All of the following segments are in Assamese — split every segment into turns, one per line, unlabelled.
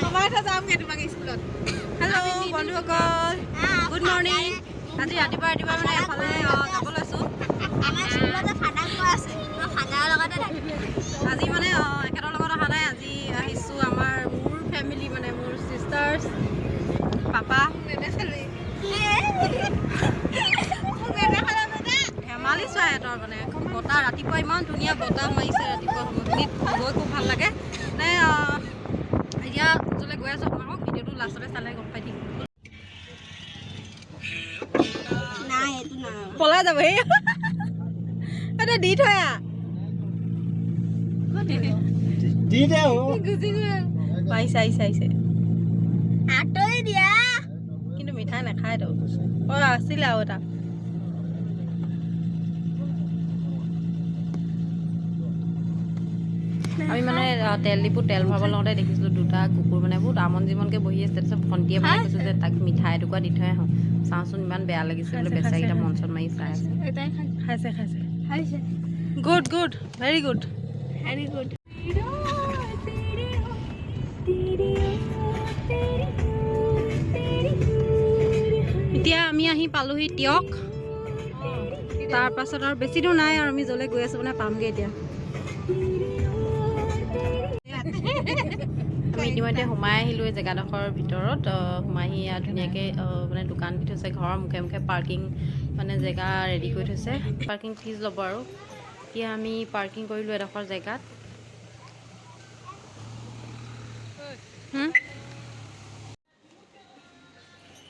সোমাই যামগৈ তোমাক স্কুলত। হেল্ল' বন্ধুসকল, গুড মৰ্ণিং। আজি ৰাতিপুৱা ৰাতিপুৱা মানে এফালে যাব লৈছোঁ।
আমাৰ স্কুলতে ফাদাৰ কোৱা আছে, মই ফাদাৰৰ লগতে থাকিম।
আজি মানে এখেতৰ লগত অহা নাই, আজি আহিছোঁ আমাৰ মোৰ ফেমিলি, মানে মোৰ চিষ্টাৰ্ছ, পাপা। ধেমালি চোৱা সিহঁতৰ মানে বতাহ, ৰাতিপুৱা ইমান ধুনীয়া বতাহ মাৰিছে। ৰাতিপুৱা সময়খিনিত গৈ খুব ভাল লাগে। মানে এতিয়া য'লৈ গৈ আছোঁ, আপোনালোকক ভিডিঅ'টো লাষ্টতে চালে গম পাই থাকিব।
নাই, এইটো নাই।
পলাই যাব। সেই এইটো দি থৈ আহ।
দি দে অ।
গুচি গ'ল। আহিছে, আহিছে, আহিছে।
আঁতৰি দিয়া।
কিন্তু মিঠাই নাখায়তো। অঁ, আছিলে আৰু এটা। আমি মানে তেল ডিপুত তেল ভৰাব লওঁতে দেখিছিলোঁ দুটা কুকুৰ মানে বহুত আমন জীৱনকৈ বহি আছে। তাৰপিছত ভণ্টিয়ে মানে কৈছে যে তাক মিঠাই এটুকুৰা দি থৈ আহোঁ, চাওঁচোন, ইমান বেয়া লাগিছে বোলে। বেচেৰাকেইটা মন চন মাৰি চাই আছে। খাইছে, খাইছে।
খাইছে।
Good, good, very good.
Very good.
এতিয়া আমি আহি পালোহি টীয়ক। তাৰপাছত আৰু বেছি দূৰ নাই আৰু আমি য'লৈ গৈ আছোঁ মানে পামগৈ এতিয়া।
আমি ইতিমধ্যে সোমাই আহিলোঁ এই জেগাডোখৰৰ ভিতৰত। সোমাই আহি ইয়াত ধুনীয়াকৈ মানে দোকান দি থৈছে। ঘৰৰ মুখে মুখে পাৰ্কিং মানে জেগা ৰেডি কৰি থৈছে। পাৰ্কিং ফিজ ল'ব। আৰু এতিয়া আমি পাৰ্কিং কৰিলোঁ এডোখৰ জেগাত।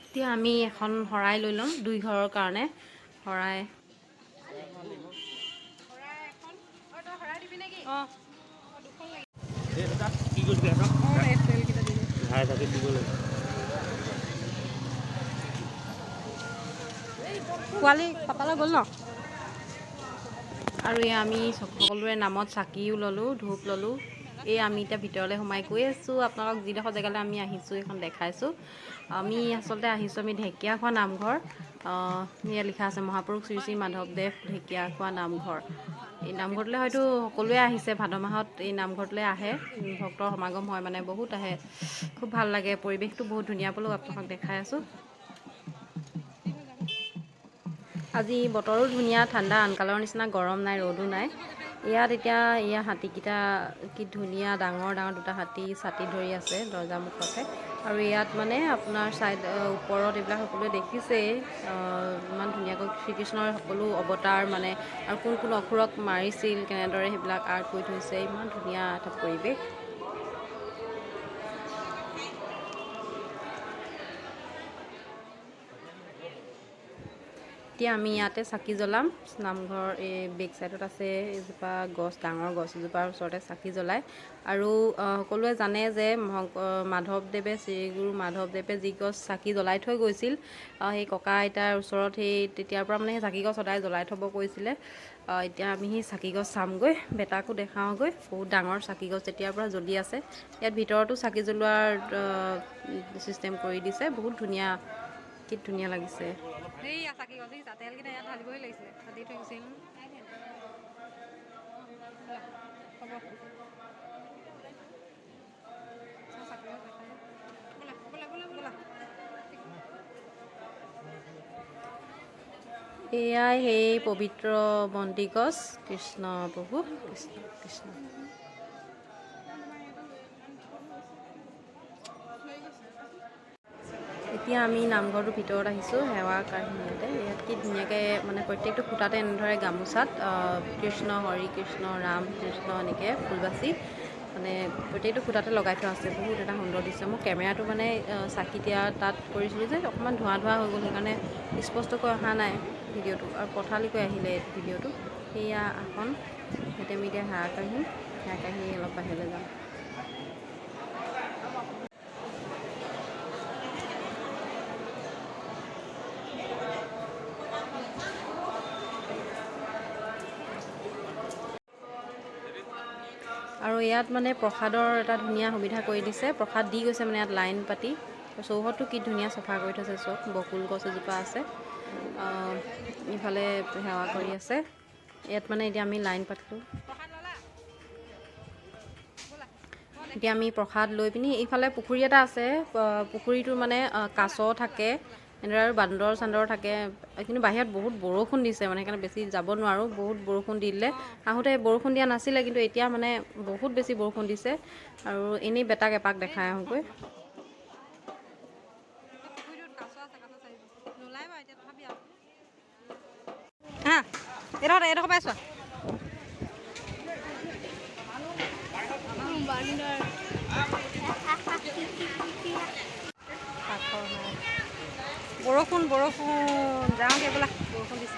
এতিয়া আমি এখন শৰাই লৈ ল'ম দুই ঘৰৰ কাৰণে শৰাই।
অঁ।
কি কৰিছে? ঘাই থাকি দিব লাগিব।
পোৱালি পাপালৈ গ'ল ন?
আৰু এই আমি সকলোৰে নামত চাকিও ল'লোঁ, ধূপ ল'লোঁ। এই আমি এতিয়া ভিতৰলৈ সোমাই গৈ আছোঁ। আপোনালোকক যিডোখৰ জেগালৈ আমি আহিছোঁ, এইখন দেখাইছোঁ। আমি আচলতে আহিছোঁ আমি ঢেকীয়াখোৱা নামঘৰ। ইয়াত লিখা আছে মহাপুৰুষ শ্ৰী শ্ৰী মাধৱদেৱ ঢেকীয়াখোৱা নামঘৰ। এই নামঘৰটোলৈ হয়তো সকলোৱে আহিছে। ভাদ মাহত এই নামঘৰটোলৈ আহে, ভক্তৰ সমাগম হয়, মানে বহুত আহে। খুব ভাল লাগে, পৰিৱেশটো বহুত ধুনীয়া। বোলো আপোনালোকক দেখাই আছোঁ। আজি বতৰো ধুনীয়া, ঠাণ্ডা, আনকালৰ নিচিনা গৰম নাই, ৰ'দো নাই। ইয়াত এতিয়া ইয়াৰ হাতীকেইটা কি ধুনীয়া, ডাঙৰ ডাঙৰ দুটা হাতী ছাতি ধৰি আছে দৰ্জা মুখতে। আৰু ইয়াত মানে আপোনাৰ ছাইড ওপৰত এইবিলাক সকলোৱে দেখিছেই, ইমান ধুনীয়াকৈ শ্ৰীকৃষ্ণৰ সকলো অৱতাৰ মানে আৰু কোন কোন অসুৰক মাৰিছিল কেনেদৰে, সেইবিলাক আৰ্ট কৰি থৈছে। ইমান ধুনীয়া এটা পৰিৱেশ। এতিয়া আমি ইয়াতে চাকি জ্বলাম। নামঘৰ এই বেক চাইডত আছে এজোপা গছ, ডাঙৰ গছ এজোপাৰ ওচৰতে চাকি জ্বলায়। আৰু সকলোৱে জানে যে মাধৱদেৱে, শ্ৰীগুৰু মাধৱদেৱে যি গছ চাকি জ্বলাই থৈ গৈছিল, সেই ককা আইতাৰ ওচৰত, সেই তেতিয়াৰ পৰা মানে সেই চাকি গছ সদায় জ্বলাই থ'ব কৈছিলে। এতিয়া আমি সেই চাকি গছ চামগৈ, বেটাকো দেখাওঁগৈ। বহুত ডাঙৰ চাকি গছ, তেতিয়াৰ পৰা জ্বলি আছে। ইয়াত ভিতৰতো চাকি জ্বলোৱাৰ ছিষ্টেম কৰি দিছে। বহুত ধুনীয়া, কি ধুনীয়া লাগিছে।
এইয়া চাকি গছ দেখিছা? তেলকেইটা ইয়াত ঢালিবই লাগিছিলে, দি থৈ গুচি আহিলোঁ। হ'ব, চাকি গছ দেখাই। ব'লা, ব'লা, ব'লা, ব'লা।
এয়াই সেই পবিত্ৰ বন্তি গছ। কৃষ্ণ প্ৰভু, কৃষ্ণ কৃষ্ণ। এতিয়া আমি নামঘৰটোৰ ভিতৰত আহিছোঁ সেৱা কাঢ়ি। ইয়াতে ইয়াত কি ধুনীয়াকৈ মানে প্ৰত্যেকটো খুঁটাতে এনেদৰে গামোচাত কৃষ্ণ, হৰি কৃষ্ণ, ৰাম কৃষ্ণ এনেকৈ ফুল বাচি মানে প্ৰত্যেকটো খুঁটাতে লগাই থোৱা আছে। বহুত এটা সুন্দৰ দৃশ্য। মোৰ কেমেৰাটো মানে চাকি দিয়া তাত কৰিছিলোঁ যে, অকণমান ধোঁৱা ধোঁৱা হৈ গ'ল, সেইকাৰণে স্পষ্টকৈ অহা নাই ভিডিঅ'টো আৰু পথালিকৈ আহিলে এইটো ভিডিঅ'টো। সেয়া আসন। ইয়াতে আমি এতিয়া সেৱা কাঢ়িম। সেৱা কাঢ়ি অলপ বাহিৰলৈ যাম। আৰু ইয়াত মানে প্ৰসাদৰ এটা ধুনীয়া সুবিধা কৰি দিছে। প্ৰসাদ দি গৈছে মানে ইয়াত লাইন পাতি। চৌহদটো কি ধুনীয়া চফা কৰি থৈছে চব। বকুল গছ এজোপা আছে। ইফালে সেৱা কৰি আছে। ইয়াত মানে এতিয়া আমি লাইন পাতিলোঁ। এতিয়া আমি প্ৰসাদ লৈ পিনি এইফালে পুখুৰী এটা আছে। পুখুৰীটোৰ মানে কাছ থাকে এনেদৰে আৰু বান্দৰ চান্দৰ থাকে। কিন্তু বাহিৰত বহুত বৰষুণ দিছে, মানে সেইকাৰণে বেছি যাব নোৱাৰোঁ। বহুত বৰষুণ দি দিলে। আহোঁতে বৰষুণ দিয়া নাছিলে, কিন্তু এতিয়া মানে বহুত বেছি বৰষুণ দিছে। আৰু এনেই বেটাক এপাক দেখাই আহোঁগৈ।
হা, এইডোখৰ এইডোখৰ পাইছোৱা।
বান্দৰ।
পাথৰ নাই। বৰষুণ বৰষুণ, যাওঁগৈ বোলা, বৰষুণ দিছে।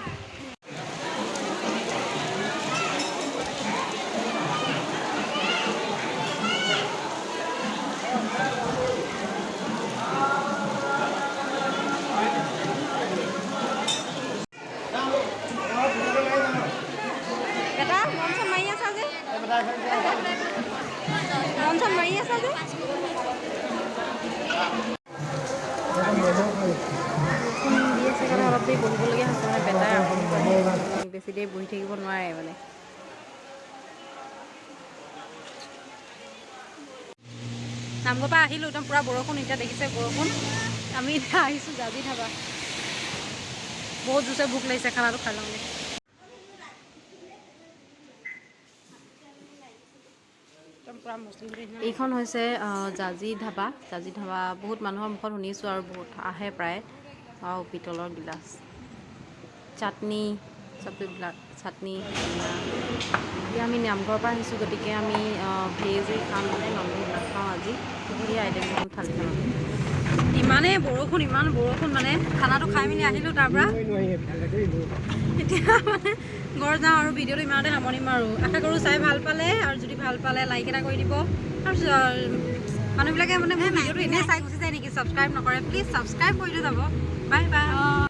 বেটা, মন চন মাৰি আছা যে, মন চন মাৰি আছা যে।
বৰষুণ দি আছে কাৰণে অলপ দেৰি বহিবলগীয়া হৈছে। মানে বেটাই আমনি কৰে, বেছি দেৰি বহি থাকিব নোৱাৰে মানে।
নামঘৰৰ পৰা আহিলোঁ, একদম পূৰা বৰষুণ। এতিয়া দেখিছে বৰষুণ। আমি এতিয়া আহিছোঁ জাজি ধাবা। বহুত জোৰছে ভোক লাগিছে, খানাটো খাই লওঁগৈ। একদম পূৰা মুছলিম।
এইখন হৈছে জাজি ধাবা। জাজি ধাবা বহুত মানুহৰ মুখত শুনিছোঁ আৰু বহুত আহে প্ৰায়। আৰু পিতলৰ গিলাচ, চাটনি, চব এইবিলাক চাটনি। এতিয়া আমি নামঘৰৰ পৰা আহিছোঁ, গতিকে আমি ভেজেই খাম, মানে নন ভেজ নাখাওঁ আজি। এই আইটেম থালিখনত।
ইমানেই বৰষুণ, ইমান বৰষুণ, মানে খানাটো খাই মেলি আহিলোঁ তাৰ পৰা। এতিয়া মানে ঘৰ যাওঁ আৰু ভিডিঅ'টো ইমানতে সামৰণি মাৰোঁ। আশা কৰোঁ চাই ভাল পালে আৰু যদি ভাল পালে লাইক এটা কৰি দিব। আৰু মানুহবিলাকে মানে মোৰ ভিডিঅ'টো এনেই চাই গুচি যায় নেকি, ছাবস্ক্ৰাইব নকৰে? প্লিজ ছাবস্ক্ৰাইব কৰি থৈ যাব। Bye bye.